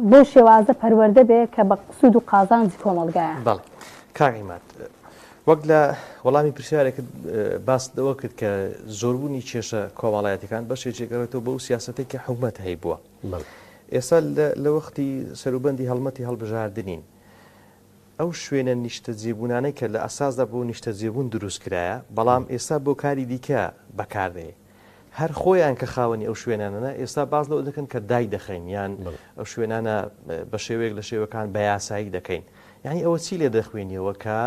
Speaker 3: بەو شێوازە پەروەردە بێ کە بە سوود و قازانجی کۆمەڵگایە.
Speaker 1: بەڵێ کاک عیماد وەک لە وەڵامی پرسیارێکت باست لەوە کرد کە زۆربوونی کێشە کۆمەڵایەتیەکان بەشێکی گەڕێتەوە بەو سیاسەتەی کە حکومەت هەیبووە. ئێستا لە وەختی سەروبەندی هەڵمەتی هەڵبژاردنین ئەو شوێنە نیشتەجێبوونانەی کە لە ئەساسدا بۆ نیشتەجێبوون دروست کرایە بەڵام ئێستا بۆ کاری دیکە بەکاردێ هەر خۆیان کە خاوەنی ئەو شوێنانەنە ئێستا باس لەوە دەکەن کە دای دەخەین یان ئەو شوێنانە بە شێوەیەک لە شێوەکان بە یاسایی دەکەین یعنی ئەوە چی لێ دەخوێنیەوە کە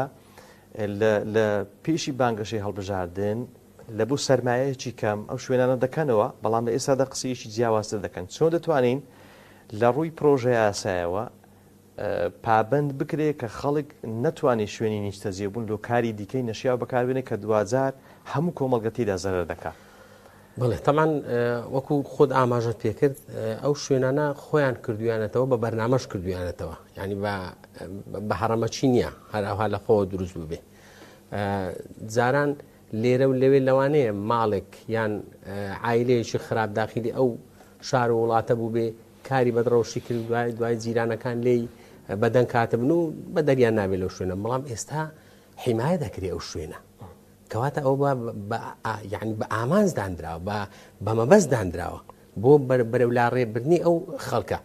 Speaker 1: لە پێشی بانگەشەی هەڵبژاردن لە بۆ سەرمایەیەکی کەم ئەو شوێنانە دەکەنەوە، بەڵام لە ئێستادا قسەیەکی جیاوازتر دەکەن. چۆن دەتوانین لە ڕووی پرۆژەیاسایەوە پابەند بکرێ کە خەڵک نەتوانێ شوێنی نیشتەجێبوون لۆ کاری دیکەی نەشیاو بەکاربێنێ کە دواجار هەموو کۆمەڵگە تێیدا زەرەر دەکا؟
Speaker 2: بەڵێ تەبعەن وەکو خۆت ئاماژەت پێکرد ئەو شوێنانە خۆیان کردویانەتەوە بە بەرنامەش کردویانەتەوە یعنی بە هەڕەمەکی نییە هەر ئەوها لە خۆوە دروست ببێ جاران لێرە و لەوێ لەوانەیە ماڵێک یان عایلەیەکی خراپ داخیلی ئەو شار و وڵاتە بووبێ کاری بەدڕەوشی کرد دوای دوای جیرانەکان لێی بەدەنگ کاتبن و بە دەریان نابێت لەو شوێنە بەڵام ئێستا حیمایە دەکرێ ئەو شوێنە کەواتە ئەو یعنی بە ئامانج دانراوە بە بەمەبەست دانراوە بۆ بەرەو لاڕێبردنی ئەو خەڵکە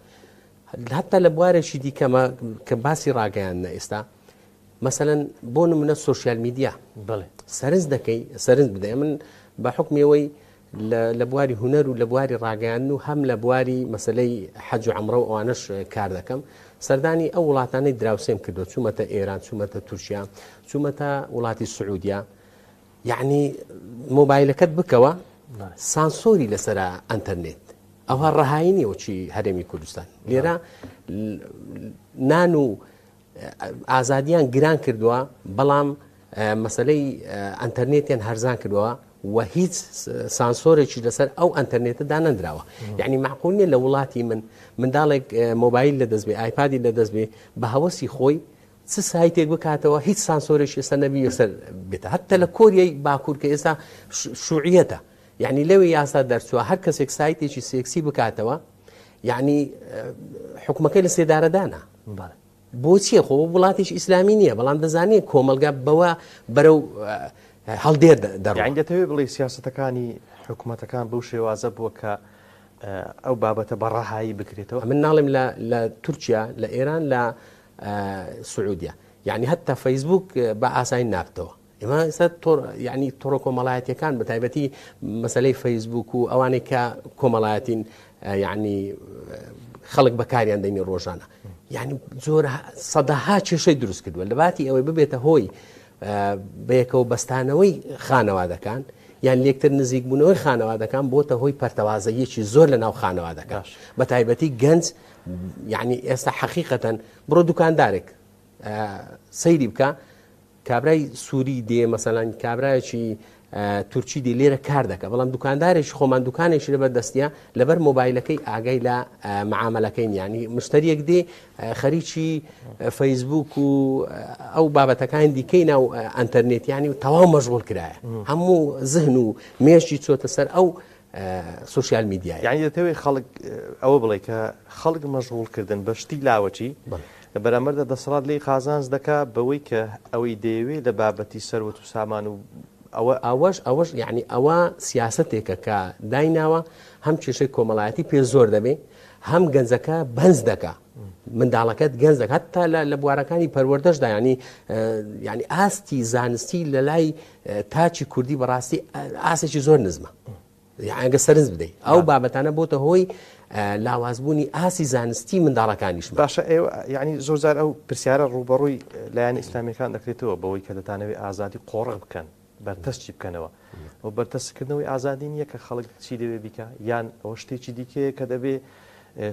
Speaker 2: هەتا لە بوارێکی دیکەمە کە باسی ڕاگەیاندنە ئێستا مەسەلەن بۆ نمونە سۆشیال میدیا
Speaker 1: بەڵێ
Speaker 2: سەرنج دەکەی سەرنج بدەی من بە حکمیەوەی لە بواری هونەر و لە بواری ڕاگەیاندن و هەم لە بواری مەسلەی حەج و عەمرە و ئەوانەش کار دەکەم سەردانی ئەو وڵاتانەی دراوسێم کردو چوومەتە ئێران چوومەتە تورکیا چوومەتە وڵاتی سعودیا یعنی مۆبایلەکەت بکەوە سانسۆری لەسرە ئەتەرنێت ئەوە ڕەهایی نیەوە چی هەرێمی کوردستان لێرە نان و ئازادیان گران کردووە بەڵام مەسلەی ئەتەرنێتیان هەرزان کردووە و هیچ سانسۆرێکی لەسەر ئەو ئەتەرنێتە دانەندراوە یعنی معقول نیە لە وڵاتی من منداڵێک مۆبایل لە دەست بێ ئایپادی لە دەست بێ بە هەوەسی خۆی چ سایتێک بکاتەوە هیچ سانسۆرێکی ئێستا نەبی لەسەر بێتە هەتا لە کۆریای باکوور کە ئێستا شوعیەتە یعنی لەوێ یاسا دەرچووە هەر کەسێک سایتێکی سێکسی بکاتەوە یعنی حکومەکەی لە سێدارەدانە بۆچیە خۆ وڵاتێکی ئیسلامی نییە بەڵام دەزانێت کۆمەلگا بەوە بەرەو هەڵدێر
Speaker 1: دەڕیان دەتەوێت بڵێ سیاستەکانی حکوومەتەکان بەو شێوازە بووە کە ئەو بابەتە بە ڕەهایی بکرێتەوە
Speaker 2: من ناڵێم لە تورکیا لە ئێران لە سعودیا یعنی هەتا فەیسبوک بە ئاسایی نابتەوە ئێمە ئێستا تۆڕ یعنی تۆڕە کۆمەڵایەتیەکان بە تایبەتی مەسلەی فەیسبوک و ئەوانەی کە کۆمەڵایەتین یعنی خەڵک بەکاریان دەینی ڕۆژانە یعنی زۆر سەدەها کێشەی دروست کردووە لە باتی ئەوەی ببێتە هۆی بەیەکەوە بەستانەوەی خانەوادەکان یان لێکتر نزیک بوونەوەی خانەوادەکان بۆتە هۆی پەرتەوازەیەکی زۆر لە ناو خانەوادەکان بە تایبەتی گەنج یعنی ئێستا حەقیقەتەن بڕۆ دوکاندارێک سەیری بکە کابرای سوری دێ مەسەلەن کابرایەکی تورکی دێ لێرە کار دەکە بەڵام دوکاندارێکی خۆمان دوکانێکی لەبەر دەستیە لەبەر مۆبایلەکەی ئاگای لە معاملەکەی نیانی مشتریەک دێ خەریکی فەیسبوک و ئەو بابەتەکان دیکەی ناو ئەتەرنێتیانی و تەواو مەشغول کرایە هەموو زهن و مێشی چۆتە سەر ئەو سوسیال میدیا.
Speaker 1: یانی دەتەوێ خەڵک ئەوە بڵێ کە خەڵک مەشغوڵ کردن بە شتی لاوەکی لە بەرامبەردا دەسەڵات لێی قازانج دەکا بەوەی کە ئەوەی دەیەوێ لە بابەتی سەروەت و سامان و ئەوە.
Speaker 2: ئەوەش ئەوەش یانی ئەوە سیاسەتێکە کە دایناوە هەم کێشەی کۆمەڵایەتی پێ زۆر دەبێ هەم گەنجەکە بەنج دەکا منداڵەکەت گەنج دەکات هەتا لە بوارەکانی پەروەردەشدا ینی ینی ئاستی زانستی لە لای تاکی کوردی بەڕاستی ئاستێکی زۆر نزمە ئەگە سەرنج بدەیت ئەو بابەتانە بۆتە هۆی لاوازبوونی ئاسی زانستی منداڵەکانیش
Speaker 1: باشە ئێوە یعنی زۆر جار ئەو پرسیارە ڕووبەڕووی لایەن ئیسلامیەکان دەکرێتەوە بەوەی کە دەتانەوێت ئازادی قۆڕغ بکەن بەرتەسکی بکەنەوە و بەرتەسکردنەوەی ئازادی نییە کە خەڵک چی دەوێ بیکە یان ئەوە شتێکی دیکەیە کە دەبێ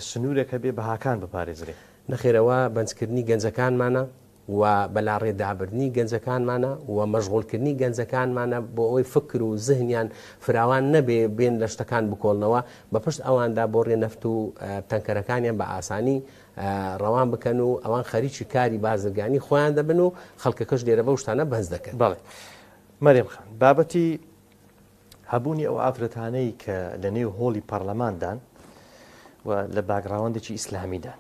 Speaker 1: سنوورێک هەبێ بەهاکان بپارێزرێ.
Speaker 2: نەخێرەوە بەنجکردنی گەنجەکانمانە و بەلاڕێدابردنی گەنجەکانمانە و مەشغوڵکردنی گەنجەکانمانە بۆ ئەوەی فکر و زهنیان فراوان نەبێ بێن لە شتەکان بکۆڵنەوە بە پشت ئەواندا بۆڕیە نەفت و تەنکەرەکانیان بە ئاسانی ڕەوان بکەن و ئەوان خەریکی کاری بازرگانی خۆیان دەبن و خەڵکەکەش لێرە بەو شتانە بەنج دەکەن.
Speaker 1: بەڵێ مەریم خان بابەتی هەبوونی ئەو ئافرەتانەی کە لە نێو هۆڵی پەڕلەماندان. و لە background ێکی ئیسلامیدان.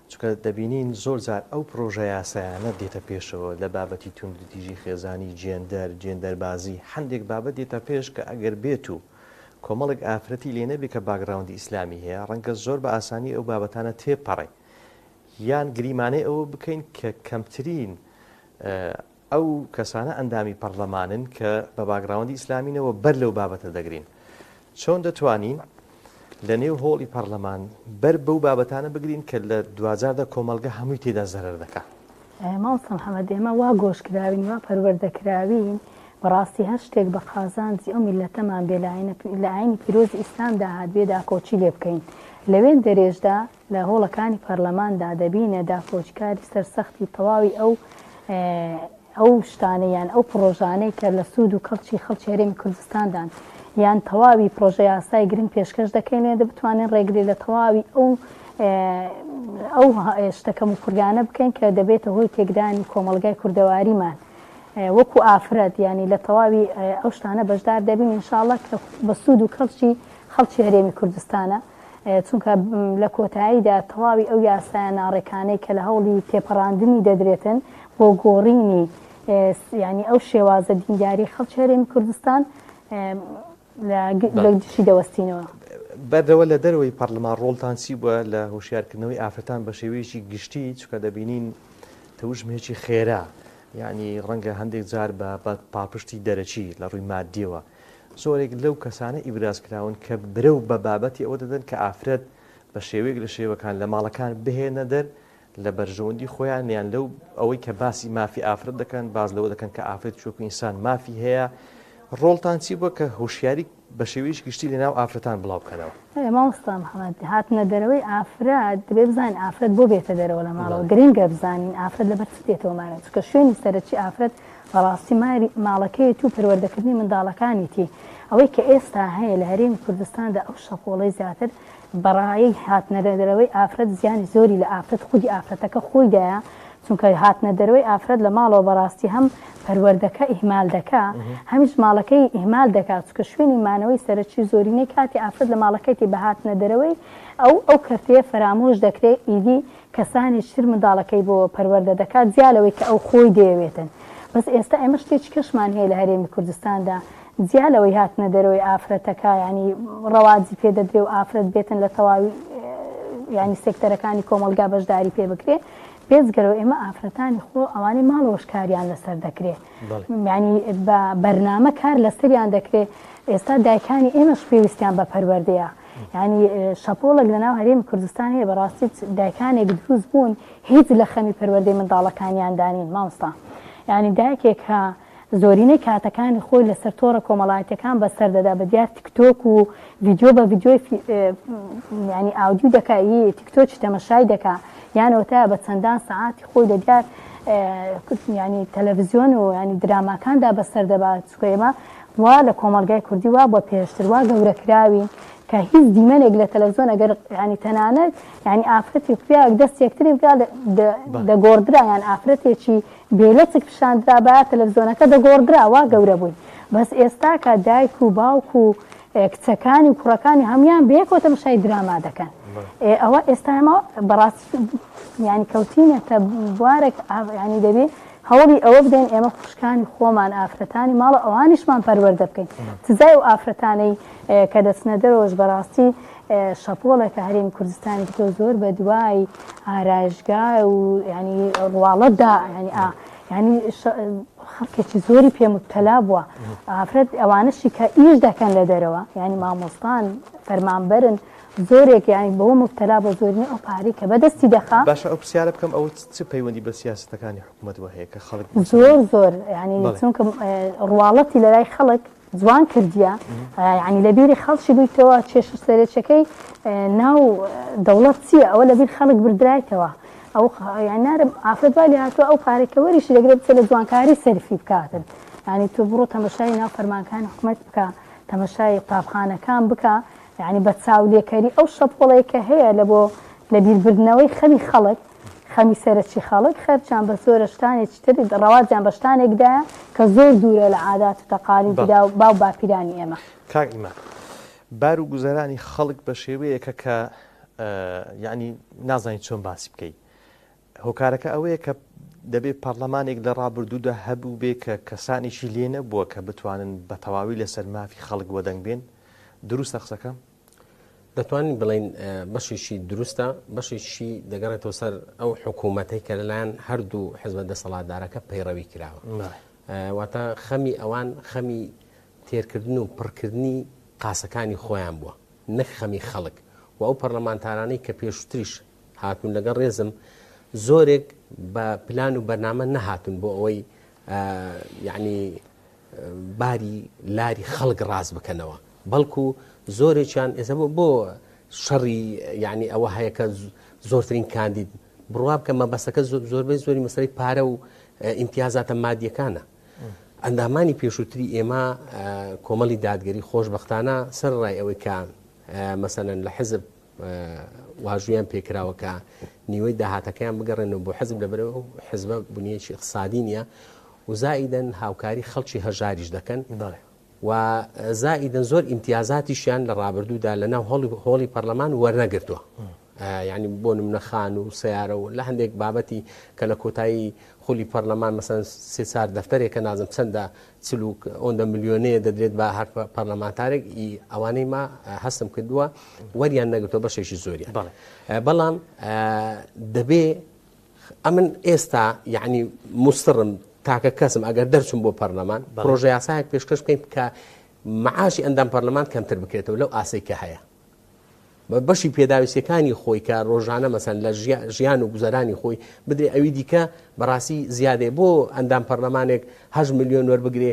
Speaker 1: چونکە دەبینین زۆر جار ئەو پرۆژە یاسایانە دێتە پێشەوە لە بابەتی توندوتیژی خێزانی، جێندەر، جێندەربازی، هەندێک بابەت دێتە پێش کە ئەگەر بێت و کۆمەڵێک ئافرەتی لێ نەبێ کە background ی ئیسلامی هەیە ڕەنگە زۆر بە ئاسانی ئەو بابەتانە تێپەڕێ یان گریمانەی ئەوە بکەین کە کەمترین ئەو کەسانە ئەندامی پەڕلەمانن کە بە background ی ئیسلامینەوە بەر لەو بابەتە دەگرین. چۆن دەتوانین لە نێو هۆڵی پەڕلەمان بەر بەو بابەتانە بگرین کە لە دواجاردا کۆمەڵگە هەمووی تێدا زەرەر دەکا؟
Speaker 3: مامۆستا محەمەد ئێمە وا گۆش کراوین وا پەروەردە کراوین بەڕاستی هەر شتێک بە قازانجی ئەو میللەتەمان بێ لە ئاینی پیرۆزی ئیسلامدا هاتبێ داکۆکی لێ بکەین لەوێندەرێشدا لە هۆڵەکانی پەرلەماندا دەبینە داکۆکیکاری سەرسەختی تەواوی ئەو ئەو شتانەی یان ئەو پڕۆژانەی کە لە سوود و کەڵکی خەڵکی هەرێمی کوردستاندان یان تەواوی پڕۆژە یاسای گرنگ پێشکەش دەکەین لێ بتوانین ڕێگری لە تەواوی ئەو ئەو شتە کەموکوڕیانە بکەین کە دەبێتە هۆی تێکدانی کۆمەڵگای کوردەواریمان وەکو ئافرەت ینی لە تەواوی ئەو شتانە بەشدار دەبین ئینشاءاللە کە بە سوود و کەڵکی خەڵکی هەرێمی کوردستانە. چونکە لە کۆتاییدا تەواوی ئەو یاسایە ناڕێکانەی کە لە هەوڵی تێپەڕاندنی دەدرێتن بۆ گۆڕینی یانی ئەو شێوازە دینداری خەڵکی هەرێمی کوردستان لە دژی دەوەستینەوە.
Speaker 1: بەرلەوە لە دەرەوەی پەڕلەمان ڕۆڵتان چی بووە لە هۆشیارکردنەوەی ئافرەتان بە شێوەیەکی گشتی چونکە دەبینین تەوژمێکی خێرا یانی ڕەنگە هەندێک جار بە پاڵپشتی دەرەکی لە ڕووی مادیەوە زۆرێک لەو کەسانە ئیبراز کراون کە برەو بە بابەتی ئەوە دەدەن کە ئافرەت بە شێوەیەک لە شێوەکان لە ماڵەکان بهێنە دەر لە بەرژەوەندی خۆیان یان لەو ئەوەی کە باسی مافی ئافرەت دەکەن باس لەوە دەکەن کە ئافرەت وەکو ئینسان مافی هەیە ڕۆڵتان چی بووە کە هۆشیاری بە شێوەیەکی گشتی لە ناو ئافرەتان بڵاو بکەنەوە؟
Speaker 3: مامۆستا محمد هاتنە دەرەوەی ئافرەت دەبێ بزانین ئافرەت بۆ بێتە دەرەوە لە ماڵەوە گرنگە بزانین ئافرەت لەبەر چ دێتەوە ماڵەوە چونکە شوێنی سەرەکی ئافرەت بەڕاستی ماری ماڵەکەیەتی و پەروەردەکردنی منداڵەکانیتی، ئەوەی کە ئێستا هەیە لە هەرێمی کوردستاندا ئەو شەپۆڵەی زیاتر بەڕایەی هاتنەدەرەوەی ئافرەت زیانی زۆری لە ئافرەت خودی ئافرەتەکە خۆیدایە، چونکە هاتنەدەرەوەی ئافرەت لە ماڵەوە بەڕاستی هەم پەروەردەکە ئیهمال دەکا هەمیش ماڵەکەی ئیهمال دەکا، چونکە شوێنی مانەوەی سەرەکی زۆرینەی کاتی ئافرەت لە ماڵەکەیتی بە هاتنەدەرەوەی ئەو ئەو کەرتەیە فەرامۆش دەکرێ ئیدی کەسانیش تر منداڵەکەی بۆ پەروەردە دەکات جیا لەوەی کە ئەو خۆی دەیەوێتن بەس ئێستا ئێمە شتێکی کەشمان هەیە لە هەرێمی کوردستاندا جیا لەوەی هاتنە دەرەوەی ئافرەتەکە ینی ڕەواجی پێ دەدرێ و ئافرەت بێتن لە تەواوی ینی سێکتەرەکانی کۆمەڵگا بەشداری پێ بکرێ بێجگەرەوە ئێمە ئافرەتانی خۆ ئەوانەی ماڵەوەش کاریان لەسەر دەکرێ ینی بە بەرنامە کار لەسەریان دەکرێ ئێستا دایکانی ئێمەش پێویستیان بە پەروەردەیە یانی شەپۆڵێک لەناو هەرێمی کوردستان هەیە بەڕاستی دایکانێک دروست بوون هیچ لە خەمی پەروەردەی منداڵەکانیاندا نین مامۆستا یانی دایکێک کە زۆرینەی کاتەکانی خۆی لەسەر تۆڕە کۆمەڵایەتیەکان بەسەر دەدا بە دیار تیکتۆک و ڤیدیۆ بە ڤیدیۆی ینی ئاودیو دەکا ی تیکتۆکی تەمەشای دەکا یانەوە تا بە چەندان سەعاتی خۆی لە دیار ینی تەلەڤزیۆن و ینی دراماکاندا بەسەر دەبا چونکە ئێمە وا لە کۆمەڵگای کوردی وا بوە پێشتر وا گەورە کراوین کە هیچ دیمەنێک لە تەلەفزیۆن ئەگەر یانی تەنانەت یانی ئافرەتێک پیاوێک دەست یەکتری بگا دەگۆڕدرا یان ئافرەتێکی بێلەچک پیشاندرابایە تەلەفزیۆنەکە دەگۆڕدرا وا گەورە بووین بەس ئێستاکە دایک و باوک و کچەکانی و کوڕەکانی هەموان بەیەکەوە تەمەشای دراما دەکەن ئەوە ئێستا ئێمە بەڕاستی یانی کەوتینەتە بوارێک ینی دەبێ هەوڵی ئەوە بدەین ئێمە خوشکانی خۆمان ئافرەتانی ماڵە ئەوانیشمان پەروەردە بکەین سزای ئەو ئافرەتانەی کە دەچنە دەرەوەش بەڕاستی شەپۆڵێکە هەرێمی کوردستانی تۆ زۆر بە دوای ئارایشگا و ینی ڕواڵەتدا ینی ئا ینی خەڵکێکی زۆری پێ مبتەلا بووە ئافرەت ئەوانەشی کە ئیش دەکەن لە دەرەوە ینی مامۆستان فەرمانبەرن زۆرێک یانی بەوە موبتەلا بووە زۆرینەی ئەو پارەی کە بەدەستی دەخا.
Speaker 1: باشە ئەو پرسیارە بکەم ئەوە چ پەیوەندی بە سیاسەتەکانی حکومەتەوە هەیە کە خەڵک
Speaker 3: زۆر زۆر یانی چونکە ڕواڵەتی لەلای خەڵک جوان کردیە یانی لە بیری خەڵکی بوویتەوە کێشە سەرەکیەکەی ناو دەوڵەت چییە ئەوە لە بیر خەڵک بردرایتەوە ئەو یان نارم ئافرەت وای لێ هاتووە ئەو پارەی کە وەریشی دەگرێت بچێت لە جوانکاری سەرفی بکاتن یانی تۆ بڕۆ تەمەشای ناو فەرمانکانی حکومەت بکە تەمەشای قوتابخانەکان بکە یەعنی بە چاولێکەری ئەو شەپۆڵەی کە هەیە لە بۆ لە بیر بردنەوەی خەمی خەڵک، خەمی سەرەکی خەڵک، خەرجیان بە زۆرە شتانێکی تر، ڕەواجیان بە شتانێک دایە کە زۆر دوورە لە عادات و تەقالیدی
Speaker 1: بەڵێ.
Speaker 3: باو باپیرانی ئێمە.
Speaker 1: کاک ئیمان، بار و گوزەرانی خەڵک بە شێوەیەکە کە. یعنی نازانیت چۆن باسی بکەی. هۆکارەکە ئەوەیە کە دەبێ پەڕلەمانێک لە ڕابردوودا هەبووبێ کە کەسانێکی لێ نەبووە کە بتوانن بە تەواوی لەسەر مافی خەڵک وەدەنگ بێن؟ دروستە قسەکەم؟
Speaker 2: دەتوانین بڵێین بەشێکی دروستە، بەشێکی دەگەڕێتەوە سەر ئەو حکوومەتەی کە لەلایەن هەردوو حزبە دەسەڵاتدارەکە پەیڕەوی کراوە. واتە خەمی ئەوان خەمی تێرکردن و پڕکردنی قاسەکانی خۆیان بووە نەک خەمی خەڵک و ئەو پەرلەمانتارانەی کە پێشووتریش هاتوون لەگەڵ ڕێزم زۆرێک بە پلان و بەرنامە نەهاتوون بۆ ئەوەی یعنی باری لاری خەڵک ڕاست بکەنەوە بەڵکو زۆرێکیان ئێستا بۆ بۆ شەڕی یعنی ئەوە هەیە کە زۆرترین کاندید بڕوا بکە مەبەستەکە زۆربەی زۆری مەسەری پارە و ئیمتیازاتە مادیەکانە ئەندامانی پێشووتری ئێمە کۆمەڵی دادگەری خۆشببختانە سەر ڕای ئەوەی کە مەسەلەن لە حزب واژویان پێکراوە کە نیوەی داهاتەکەیان بگەڕێنەوە بۆ حزب لەبەرەوە ئەو حزبە بنیەکی اقتصادی نییە و زائیدەن هاوکاری خەڵکی هەژاریش دەکەن و زائیدەن زۆر ئیمتیازاتیشیان لە ڕابردوودا لە ناو هۆڵی هۆڵی پەرلەمان وەرنەگرتووە. یعنی بۆ نمونە خان و سیارە و لە هەندێک بابەتی کە لە کۆتایی خولی پەرلەمان مەسەن سێ چار دەفتەرێکە نازم چەندە چل و ئۆندە ملیۆنەیە دەدرێت بە هەر پەرلەمانتارێک ئی ئەوانەی ما هەستم کردووە وەریان نەگرتووە بەشێکی زۆریان بەڵام دەبێ ئەمن ئێستا یعنی مستڕم تاکە کەسم ئەگەر دەرچوم بۆ پەرلەمان پرۆژە یاسایەک پێشکەش بکەین کە معاشی ئەندام پەرلەمان کەمتر بکرێتەوە لەو ئاسەی کە هەیە بەشی پێداویستیەکانی خۆی کە ڕۆژانە مەسەن لە ژیان و گوزەرانی خۆی بدرێ ئەوی دیکە بەڕاستی زیادەیە بۆ ئەندام پەرلەمانێک هەشت ملیۆن وەربگرێ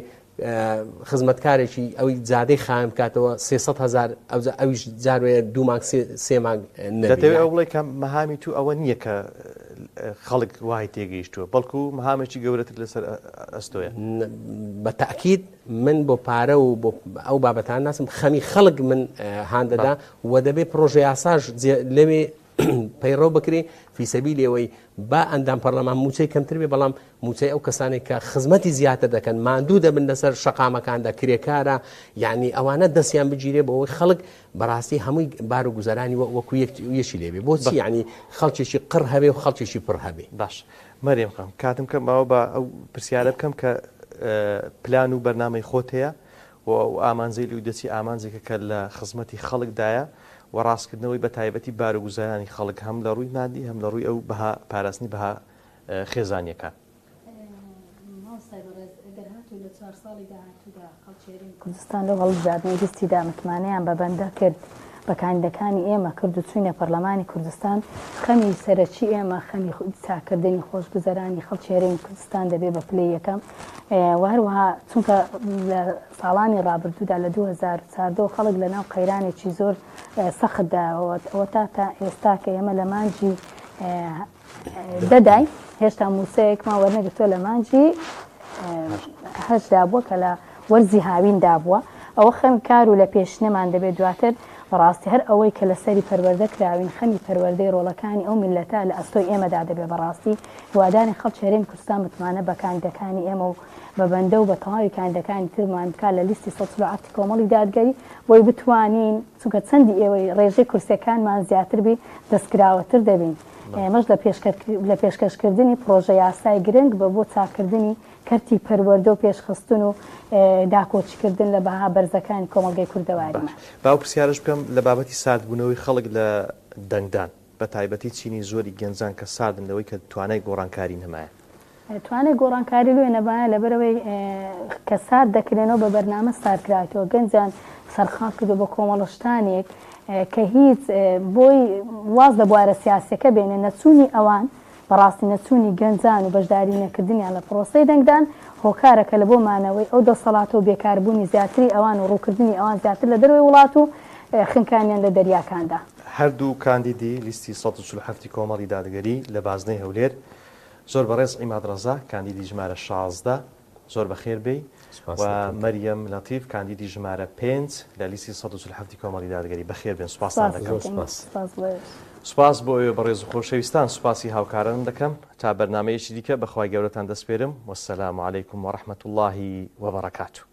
Speaker 2: خزمەتکارێکی ئەوی جادەی خاوێن بکاتەوە 300 هزار ئەوجا ئەویش جاروەیە دوو مانگ سێ مانگ نەبێ.
Speaker 1: دەتەوێ ئەوە بڵێی کە مەهامی تو ئەوە نییە کە خەڵک وای تێگەیشتووە بەڵکو مەهامێکی گەورەتر لەسەر ئەستۆیە؟
Speaker 2: بە تەئکید من بۆ پارە و بۆ ئەو بابەتانە ناچم خەمی خەڵک من هان دەدا و دەبێ پرۆژە یاساش لەوێ پەیڕەو بکرێ فیسەبی لێوەی با ئەندام پەرلەمان موچەی کەمتر بێ بەڵام موچەی ئەو کەسانێک کە خزمەتی زیاتر دەکەن ماندوو دەبن لەسەر شەقامەکاندا کرێکارە یعنی ئەوانە دەستیان بگیرێ بۆ ئەوەی خەڵک بەڕاستی هەمووی بار و گوزەرانی وەکو یەکی لێبێ بۆچی یعنی خەڵکێکی قڕ هەبێ و خەڵکێکی پڕ هەبێ
Speaker 1: باش مەریم خان کاتم کەم ماوە با ئەو پرسیارە بکەم کە پلان و بەرنامەی خۆت هەیە و ئەو ئامانجەی لوی دەچی ئامانجێکە کە لە خزمەتی خەڵکدایە و ڕاستکردنەوەی بە تایبەتی بار و گوزەرانی خەڵک هەم لە ڕووی مادی هەم لە ڕووی ئەو بەها پاراستنی بەها خێزانیەکان.
Speaker 3: مامۆستای بەڕێز ئەگەر هاتوو لە چوار ساڵی داهاتوودا خەڵکی هەرێمی کوردستان لەو هەڵبژاردنەی لیستیدا متمانەیان بە بەندە کرد بە کاندیدەکانی ئێمە کرد و چووینە پەرلەمانی کوردستان خەمی سەرەکی ئێمە خەمی چاککردنی خۆشگوزەرانی خەڵکی هەرێمی کوردستان دەبێ بە پلەی یەکەم و هەروەها چونکە لە ساڵانی ڕابردوودا لە 2014 خەڵک لە ناو قەیرانێکی زۆر سەختدا ئەوە تا تا ئێستا کە ئێمە لە مانگی دەداین هێشتا مووچەیەکمان وەرنەگرتووە لە مانگی هەشتدا بووە کە لە وەرزی هاویندا بووە ئەوە خەم کار و لە پێشینەمان دەبێت دواتر بەڕاستی هەر ئەوەی کە لەسەری پەروەردە کراوین خەمی پەروەردەی ڕۆڵەکانی ئەو میللەتە لە ئەستۆی ئێمەدا دەبێت بەڕاستی هیوادارین خەڵکی هەرێمی کوردستان متمانە بە کاندیدەکانی ئێمە و بە بەندە و بە تەواوی کاندیدەکانی ترمان بکات لە لیستی 147 کۆمەڵی دادگەری بۆی بتوانین چونکە چەندی ئێوەی ڕێژەی کورسیەکانمان زیاتر بی دەستکراوەتر دەبین ئێمەش لە پێشکەشکردنی پڕۆژە یاسای گرنگ بە بۆ چاککردنی کەرتی پەروەردە و پێشخستن و داکۆکیکردن لە بەها بەرزەکانی کۆمەڵگەی کوردەواریمان.
Speaker 1: با ئەو پرسیارەش بکەم لە بابەتی ساردبوونەوەی خەڵک لە دەنگدان، بە تایبەتی چینی زۆری گەنجان کە ساردن لەوەی کە توانای گۆڕانکاری نەمایە.
Speaker 3: توانای گۆڕانکاری لۆیە نەبایە لەبەرئەوەی کە سارد دەکرێنەوە بە بەرنامە سارد کراوەتەوە گەنجیان سەرقاڵ کردوە بە کۆمەڵە شتانێک کە هیچ بۆی واز لە بوارە سیاسیەکە بێنێ نەچوونی ئەوان بەڕاستی نەچوونی گەنجان و بەشداری نەکردنیان لە پرۆسەی دەنگدان هۆکارەکە لە بۆ مانەوەی ئەو دەسەڵاتە و بێکاربوونی زیاتری ئەوان و ڕووکردنی ئەوان زیاتر لە دەرەوەی وڵات و خنکانیان لە دەریاکاندا.
Speaker 1: هەردوو کاندیدی لیستی 147 ی کۆمەڵی دادگەری لە بازنەی هەولێر زۆر بەڕێز عیماد ڕەزا کاندیدی ژمارە 16 زۆر بەخێر بێی
Speaker 2: سوپاس
Speaker 1: و
Speaker 2: دەکەم.
Speaker 1: مەریەم لەتیف کاندیدی ژمارە پێنج لە لیستی 147 کۆمەڵی دادگەری بەخێر بێن سوپاستان
Speaker 3: سپاس
Speaker 1: دەکەم.
Speaker 2: زۆر
Speaker 3: دەکەین
Speaker 2: سوپاس.
Speaker 3: سپاس بۆ ئێوەش.
Speaker 1: سوپاس بۆ ئێوە بەڕێز و خۆشەویستان سوپاسی هاوکارانم دەکەم تا بەرنامەیەکی دیکە بەخوای گەورەتان دەسپێرم والسلام علیکم ورحمة اللە وبرکاته.